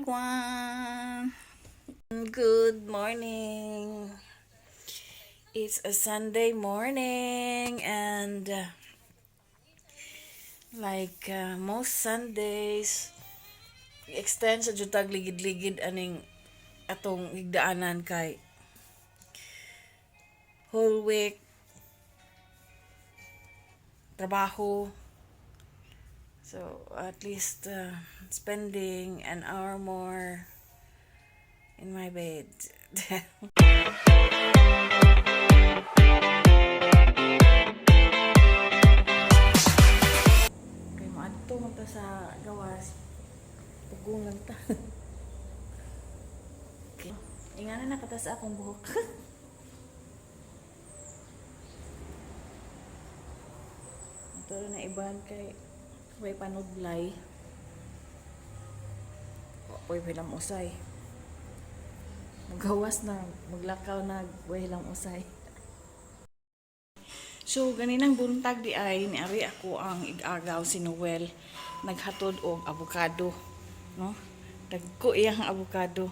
Everyone! Good morning! It's a Sunday morning and like most Sundays, extend sa jud tag ligid-ligid aning atong higdaanan kay whole week trabaho. So at least spending an hour more in my bed. Kay moadto man ta sa gawas. Pugong lang ta. Okay. Ingana na kataas akong buhok. Ito na iban kay way panudlay. Way hilam usay. Magawas na, maglakaw na, way hilam usay. So, ganinang buntag di ay, niari ako ang igagaw si Noel. Naghatod og avocado. No? Dagko iyang avocado.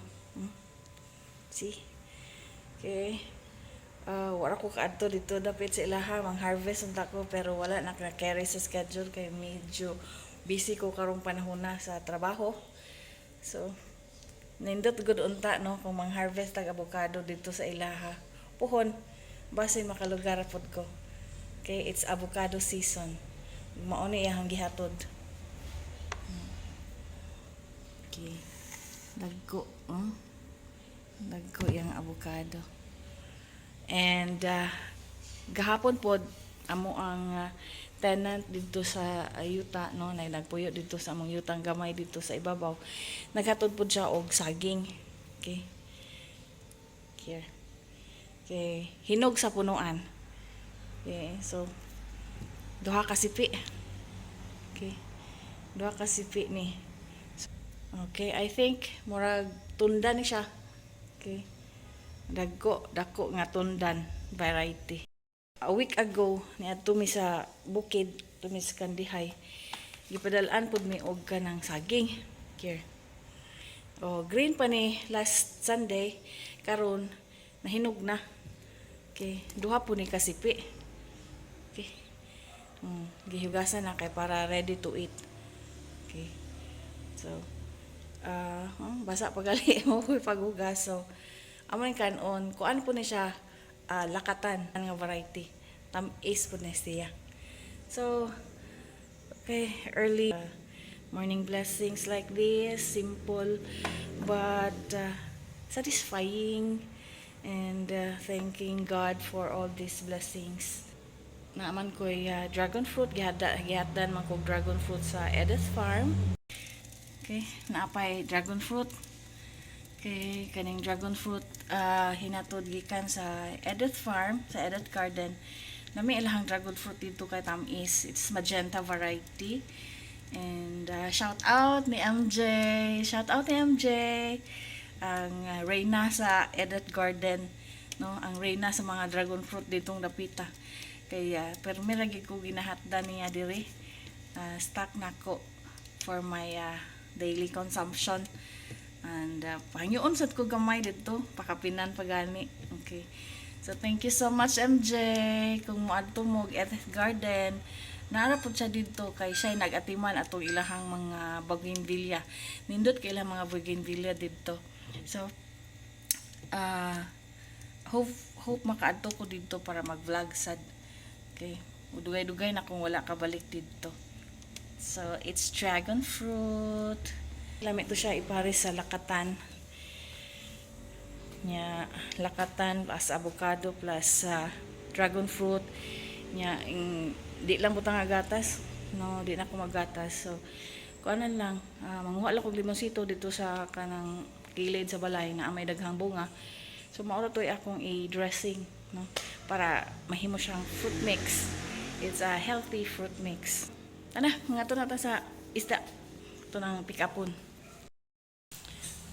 See? Okay. Wala ko kaadto dito dapit sa ilaha mang harvest unta ko, pero wala na carry sa schedule kay medyo busy ko karong panahon na sa trabaho. So, nindot gud unta, no, kung mang harvest tag avocado dito sa ilaha. Puhon basin makalugar pod ko. Okay, it's avocado season. Mao ni iyang gihatod. Okay. Dagko, oh. Dagko iyang avocado. And gahapon pod amo ang tenant dito sa yuta, no, na nagpuyo dito sa among yutang gamay dito sa ibabaw. Naghatod pod siya og saging. Okay. Here. Okay, hinog sa punuan. Okay, so duha ka sipi. Okay. Duha ka sipi ni. Okay, I think murag tundan ni siya. Okay. Dagko, dako nga tundan variety. A week ago, niadto mi sa bukid, tumi sa Kandihay. Gipadal-an pud mi og kanang saging. Here. Oh, green pa ni last Sunday, karon nahinog na. Okay, duha po ni kasipi. Okay. Gihugasan na kay para ready to eat. Okay. So, oh, basa pa gali mo ko paghugas. So, amo ning kanon, kuan po ni siya, lakatan nga variety. Tam-is po ni siya. So, okay, early morning blessings like this, simple but satisfying and thanking God for all these blessings. Naaman ko'y dragon fruit, gihatdan man kog dragon fruit sa Edith Farm. Okay, naapay dragon fruit. Okay, kaning dragon fruit hinatod gikan sa Edith Farm, sa Edith Garden. Nami ilahang dragon fruit dito kay tamis. It's magenta variety. And shout out ni MJ. Shout out ni MJ. Ang reyna sa Edith Garden, no? Ang reyna sa mga dragon fruit ditong dapita. Kaya pero mi lagi ko ginahatdan niya diri. Stock nako for my daily consumption. And pangyoon sad ko gamay dito, pakapinan pa gani. Okay. So thank you so much, MJ. Kung moadto mo og Edith Garden, naara pud siya dito kay siya nag-atiman atong ilahang mga bougainvillea. Nindot kay ilang mga bougainvillea dito. So hope hope makaadto ko dito para mag-vlog sad. Okay. Dugay-dugay na kung wala kabalik dito. So, it's dragon fruit. Lami to siya ipare sa lakatan. Nya, lakatan plus avocado plus dragon fruit. Nya, di lang butang nga gatas. No, di na ako maggatas. So, kuanan lang, manguha lang kog limonsito dito sa kanang kilid sa balay na may daghang bunga. So, mao ra to'y akong i-dressing, no? Para mahimo siyang fruit mix. It's a healthy fruit mix. Ana, mga to na ta sa isda. Ito nang pick upon.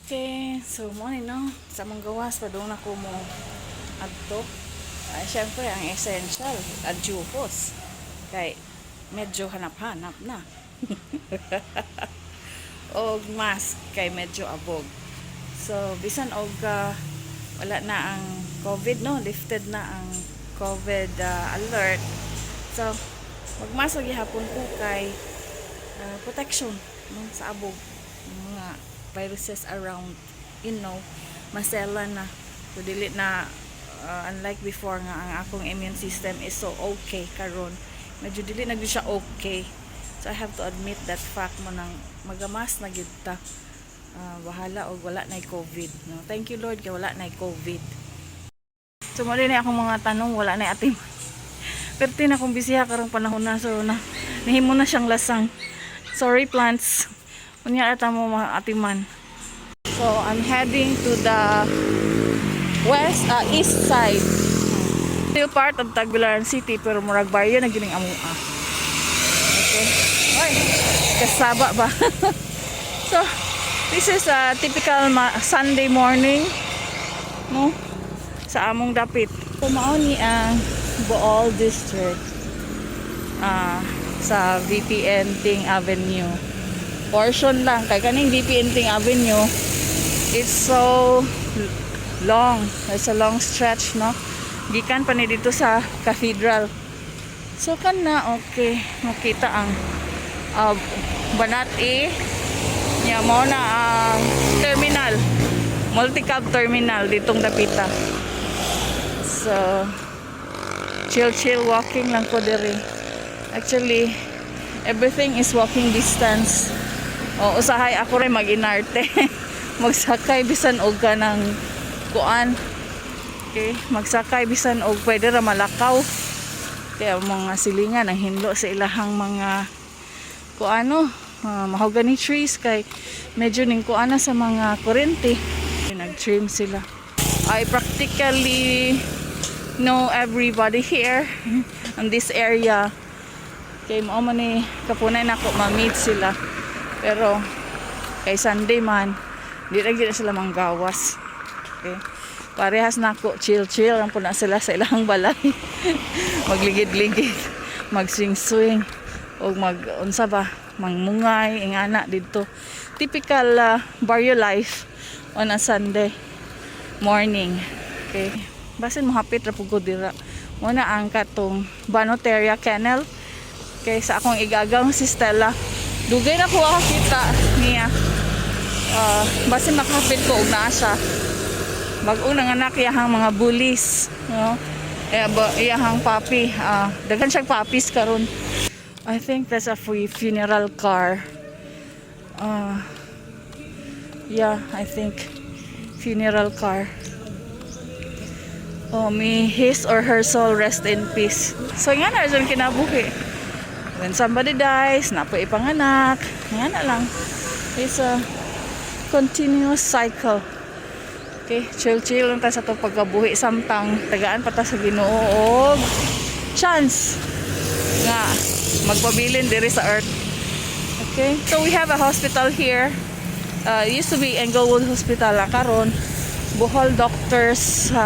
Okay, so mo ni, no, sa among gawas padung na ko mo adto. Ay, syempre ang essential, adjupos. Kay medyo hanap-hanap na. og mask kay medyo abog. So bisan og wala na ang COVID, no, lifted na ang COVID alert. So magmask gihapon ko kay protection, no, sa abog, mga viruses around, masela na. So dili na unlike before nga ang akong immune system is so okay, karon medyo dili na gyud siya okay. So I have to admit that fact mo nang magamask na gyud ta. Bahala og wala na COVID, no? Thank you, Lord, kay wala na COVID. So mo na akong mga tanong, wala na ating perti na akong bisiha karong panahon na, so na nahimo na siyang lasang. Sorry, plants. Unya ata mo mga atiman. So I'm heading to the west east side. Still part of Tagbilaran City pero murag baryo na gining amoa. Okay. Oy, kasaba ba? So this is a typical Sunday morning, no, sa among dapit. So mao ni ang Bool District sa VPN Ting Avenue. Portion lang kay kaning VPN Ting Avenue, it's so long. It's a long stretch, no? Gikan pa ni dito sa cathedral. So kana, okay, makita ang Banat E. Nya mo na ang terminal. Multicab terminal ditong dapita. So chill chill walking lang ko diri. Actually, everything is walking distance. O usahay ako rin mag-inarte. Magsakay bisan og kanang kuan. Okay, magsakay bisan og pwede ra malakaw. Kaya mga silingan ang hinlo sa ilahang mga kuano, mahogany trees kay medyo ning kuan na sa mga kuryente. Nag-trim sila. I practically know everybody here in this area. Kay mao man ni kapunay nako ma-meet sila. Pero kay Sunday man, di ra gyud sila manggawas. Okay. Parehas nako, chill chill lang po na sila sa ilang balay. Magligid-ligid, mag-swing-swing o mag unsa ba, mangmungay ingana didto. Typical barrio life on a Sunday morning. Okay. Basin mo hapit ra pud ko dira. Mo na ang katong Banoteria Kennel. Okay, sa akong igagaw si Stella. Dugay na ko kita niya. Basin makahapit ko og naa siya. Bag-o nang anak iyahang mga bullies, no? Eh, ba, iyahang puppy. Daghan siyang puppies karon. I think that's a free funeral car. Yeah, I think funeral car. Oh, may his or her soul rest in peace. So nga na dyan kinabuhi. When somebody dies, naa poy ipanganak. Nga na lang. It's a continuous cycle. Okay, chill chill lang ta sa atong pagkabuhi samtang tagaan pa ta sa Ginoo og chance nga magpabilin diri sa earth. Okay, so we have a hospital here. It used to be Englewood Hospital lang, karon Bohol Doctors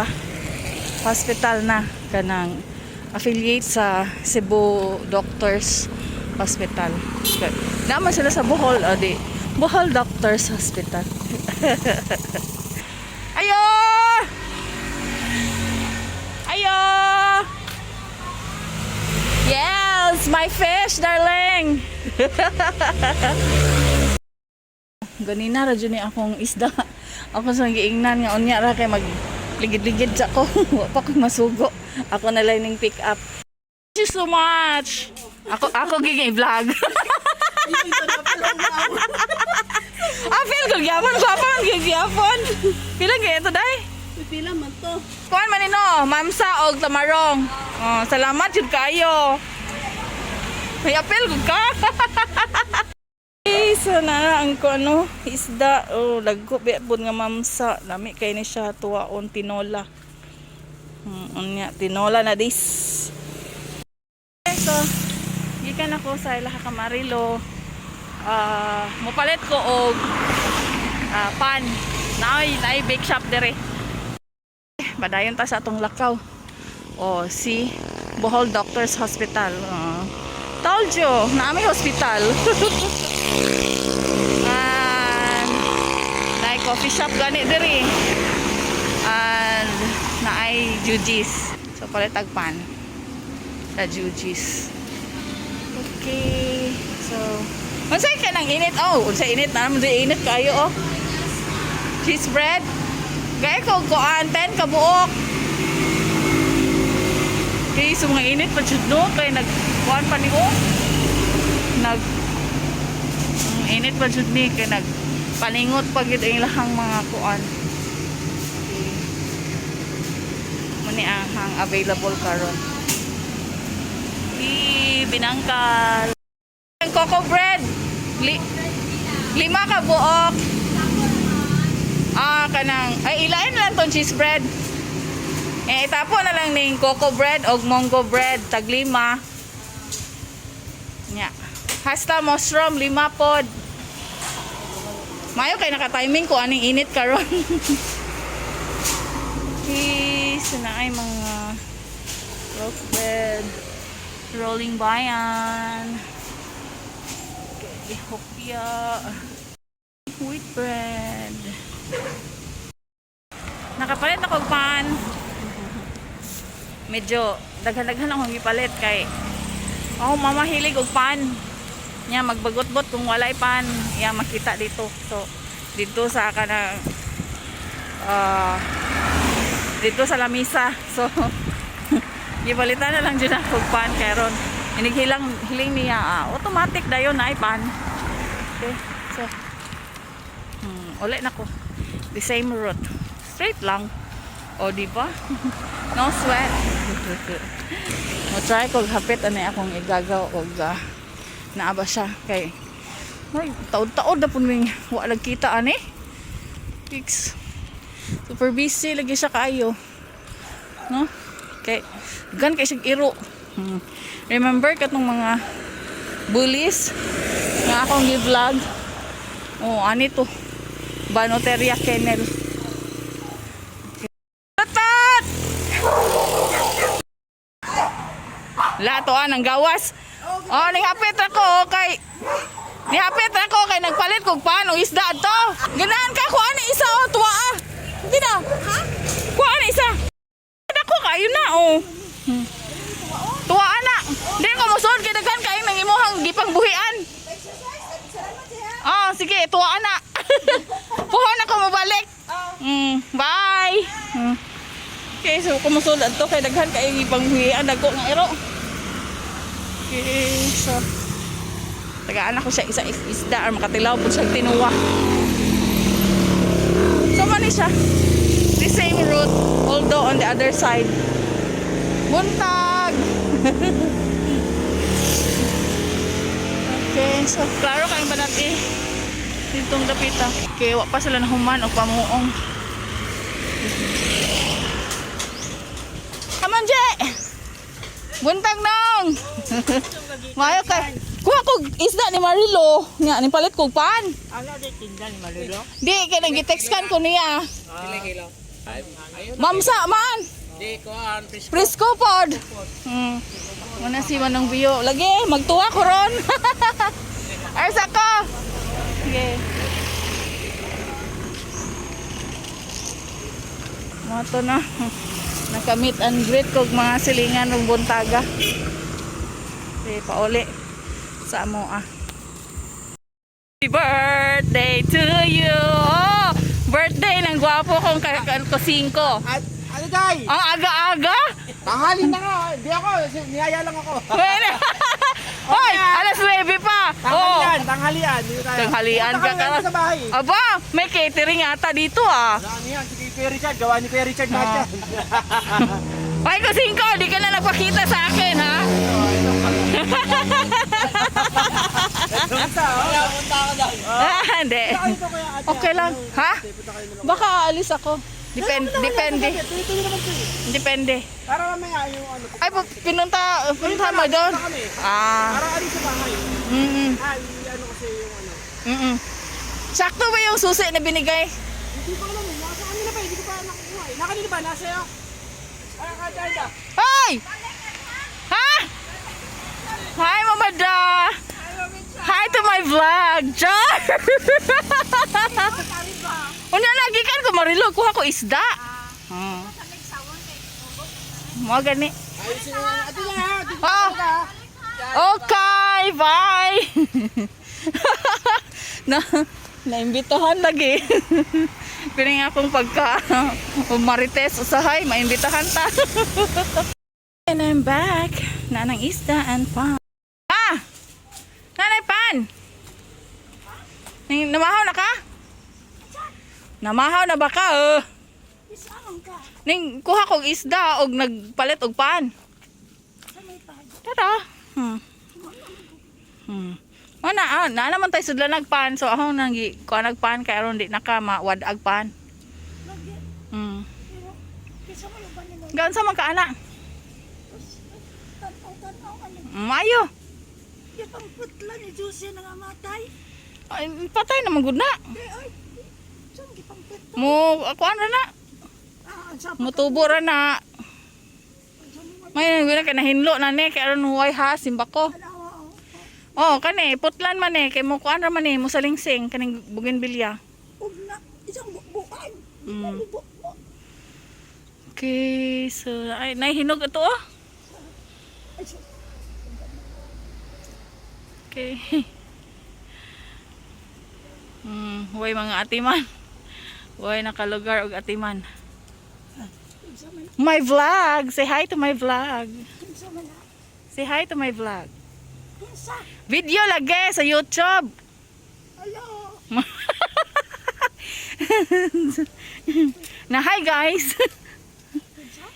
Hospital na, kanang affiliate sa Cebu Doctors Hospital. Okay. Naman sila sa Bohol, o di Bohol Doctors Hospital. Ayo! Ayo! Yes, my fish, darling. Ganina ra jud ni akong isda. Ako sa giingnan nga unya ra kay mag ligid-ligid sa ko. Wa pa ko masugo. Ako na lang ning pick up. Thank you so much. Ako gigi vlog. Feel ko gyapon ko pa gyapon. Pila kay ito, day? Pila man to? Kuan man nino, mamsa og tamarong. Oh, salamat jud kaayo. May apel gud ka. Eh, so na ang ko ano, isda, oh, dagko biya pud nga mamsa. Lami kay ni siya tuwaon tinola. Unya tinola na this. Okay, so gikan ako sa ilaha Kamarilo. Mopalit ko og pan. Naay bake shop dere. Padayon ta sa atong lakaw. O, si Bohol Doctors Hospital. Told you, naa may hospital. Coffee shop gani diri. And naay Jujis. So palit tag pan sa Jujis. Okay. So, unsay ka nang init? Oh, unsay init na naman di init kayo oh. Cheese bread. Gaya ko kuan 10 ka buok. Okay, so mga init pa jud no kay nag kuan pa ni oh. Nag init pa jud ni kay nag paningot pa gid ang ilahang mga kuan. Okay. Muni ang hang available karon. Eh, binangkal. Ang coco bread. 5 ka buok. Ah, kanang ay ilain na lang tong cheese bread. Eh, itapo na lang ning coco bread og mongo bread tag 5. Nya. Hasta mushroom 5 pod. Mayo kay naka-timing ko aning init karon. Okay, so na ay mga loaf bread. Rolling bayan. Okay, hopia. Wheat bread. Nakapalit ako og pan. Medyo daghan-daghan akong gipalit kay ako mama hilig og pan. Nya magbagot-bot kung walay pan, iya makita dito. So dito sa kanang dito sa lamisa. So gipalitan na lang dyan ako og pan karon. Inighilang hiling niya automatic dayon na ay pan. Okay. So uli na ko. The same route. Straight lang. O, di ba? No sweat. Mo try ko hapit ani akong igagaw og naa ba siya kay ay, taod-taod na pud ming wa nagkita ani. Fix. Super busy lagi siya kaayo. No? Kay gan kay siyang iro. Remember katong mga bullies nga akong gi-vlog. Oh, ani to. Banoteria Kennel. Tatat! La to ang gawas. Oh, nihapit ako kay nihapit ako kay nagpalit kog paano isda to. Ganahan ka kuan ni isa oh tuwa ah. Hindi na. Ha? Kuan ni isa. Dako kayo na oh. Tuwa na. Di ko mosuod kay daghan kay nang imuhang gipangbuhian. Ah, sige, tuwa na. Puhon ako mobalik. Bye. Okay, so kumusulad to kay daghan kay gipangbuhian dagko nga iro. Okay, so tagaan ako siya isa isda or makatilaw po siya tinuwa. So man siya. The same route although on the other side. Buntag. Okay, so klaro kayong banat eh. Ditong dapita. Okay, wa pa sila nahuman o pamuong. Come on, Je! Buntag nong! Mayo kay. Kuha ko isda ni Marilo. Nga, ni palit kog pan. Ano di tinda ni Marilo? Di, kay nag-text kan ko niya. Kilo kilo. Mamsa man! Di ko an presko. Presko pod. Muna si Manong Biyo. Lagi, magtuwa ko ron. Arsa ko. Sige. Mga to na. Naka-meet and greet kog mga silingan ng buntaga. Okay, pauli sa amo ah. Happy birthday to you. Oh, birthday ng gwapo kong ka singko. At ano day? Ang aga-aga. Tanghali na nga. Di ako, niyaya lang ako. Well, hoy, alas 9 pa. Tanghalian, tanghalian. Dito tayo. Tanghalian Punta ka kami ngayon ka. sa bahay. Aba, may catering ata dito ah. Ano yan? Sige, Kuya Richard. Gawa ni Kuya Richard lahat yan. Ay, kasingko, di ka na nagpakita sa akin ha. Punta, oh. Punta ako daw. Ah, hindi. Ito, Kuya Ate. Okay lang. Ha? Punta kayo na lang. Baka aalis ako. Depende. Tuloy-tuloy naman ito eh. Depende. Para mamaya yung ano. Ay, punta mo doon. Punta kami. Ah. Para alis sa bahay. Ah, ano kasi yung ano. Sakto ba yung susi na binigay? Hindi ko alam eh. Nasa kanila pa eh. Hindi ko pa nakukuha eh. Nasa kanila ba? Nasa iyo? Ay, kada. Hoy! Ha? Hi, Mama Da! Hi to my vlog! Char! Unya lagi kan ko Marilog, kuha ko isda. Mo gani. Ayusin na lang. Ate na ha. Dito Oh. ka. Okay, bye. Na naimbitahan lagi. Pining akong pagka marites usahay, maimbitahan ta. And I'm back. Nanang isda and pan. Ah! Nanay pan! Namahaw na ka? Namahaw na ba ka? Oh? Isaan ka. Ning kuha kog isda og nagpalit og pan. Sa may pag. Tara. Wala ah, na naman tayo sudla nagpan. So ako nang gi kuha nagpan kay aron di naka mawad-ag pan. Lagi. Pero, kisa mo yung banila. Gaan sa man ka ana? Tanaw-tanaw ka niya. Maayo. Di pang putla ni Jose nga matay. Ay, patay na man gud na. Di ay. Saan di pang putla? Mo kuan ra na. Ah, ang sa Mutubo ra na. May wala ka nahinlo na ni kay aron huway ha simbako. Tanawa, oh. Oh, kani putlan man eh kay mo kuan ra man eh mo salingsing kaning bougainvillea. Ug na, isang bubukan. Bubo. Okay, so ay nahinog ito oh. Ay, sus. Okay. Huwag mga atiman. Huwag nakalugar og atiman. Kinsa man, My vlog! Say hi to my vlog. kinsa man na. Say hi to my vlog. Kinsa. Video lagi sa YouTube. Hello. Na hi guys.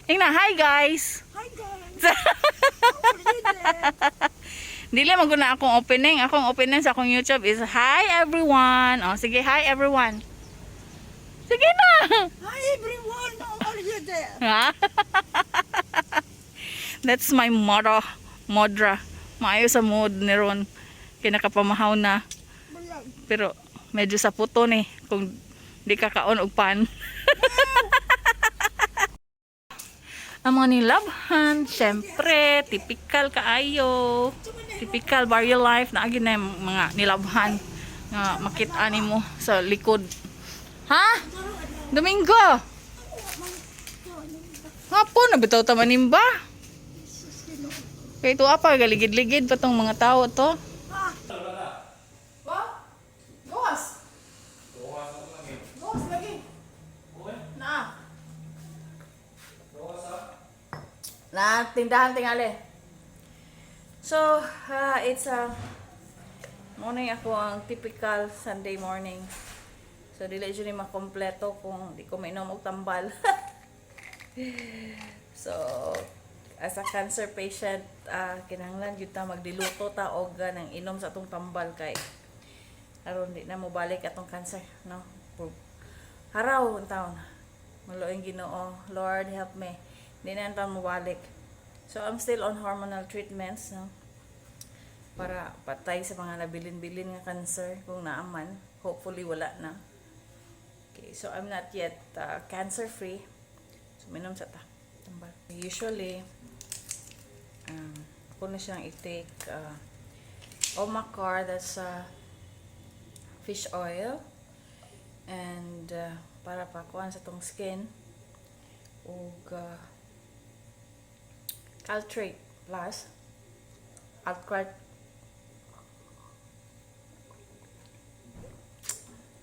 Ing na hi guys. Hi guys. How are you there? Dili man gud na akong opening. Akong opening sa akong YouTube is hi everyone. Oh, sige, hi everyone. Sige na. Hi everyone. How are you there? Ha? That's my motto. Modra. Maayo sa mood ni Ron. Kinakapamahaw na. Bulag. Pero medyo sa puto ni kung di ka kaon og pan. Ang mga nilabhan, syempre, typical kaayo. Typical barrio life na agi na yung mga nilabhan nga makita nimo sa likod. Ha? Domingo. Hapon na bitaw ta manimba. Kay tuwa pa galigid-ligid pa tong mga tao to. Ba? Gawas. Gawas lagi. Na. Na tindahan tingali. So, it's a morning ako ang typical Sunday morning. So dili jud ni makompleto kung di ko mainom og tambal. So, as a cancer patient, kinahanglan gyud ta magdiluto ta og nang inom sa atong tambal kay aron di na mobalik atong cancer, no? Haraw ang taon. Maluoy Ginoo, Lord help me. Di na ang taon mobalik. So I'm still on hormonal treatments, no? Para patay sa mga nabilin-bilin nga cancer kung naaman. Hopefully wala na. Okay, so I'm not yet cancer free. So minom sa ta. Tambal. Usually ako na siyang i-take Omacar, that's fish oil and para pakuan sa tong skin ug Caltrate Plus, Altrate,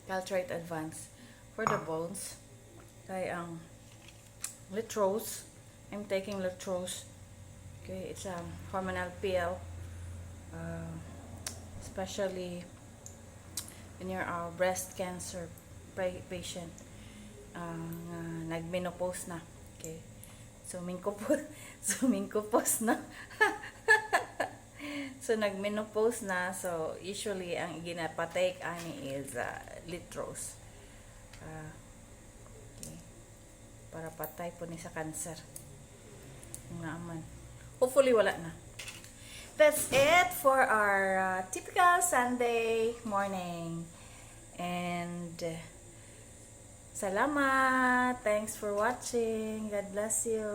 Caltrate Advance for the bones kay ang Letroz. I'm taking Letroz. Okay, it's a hormonal pill, especially when you're a breast cancer patient nga nagmenopause na. Okay. So menopause, so menopause na. So nagmenopause na, so usually ang ginapatake ani is Letroz. Okay. Para patay po ni sa cancer. Nga man. Hopefully wala na. That's it for our typical Sunday morning. And salamat. Thanks for watching. God bless you.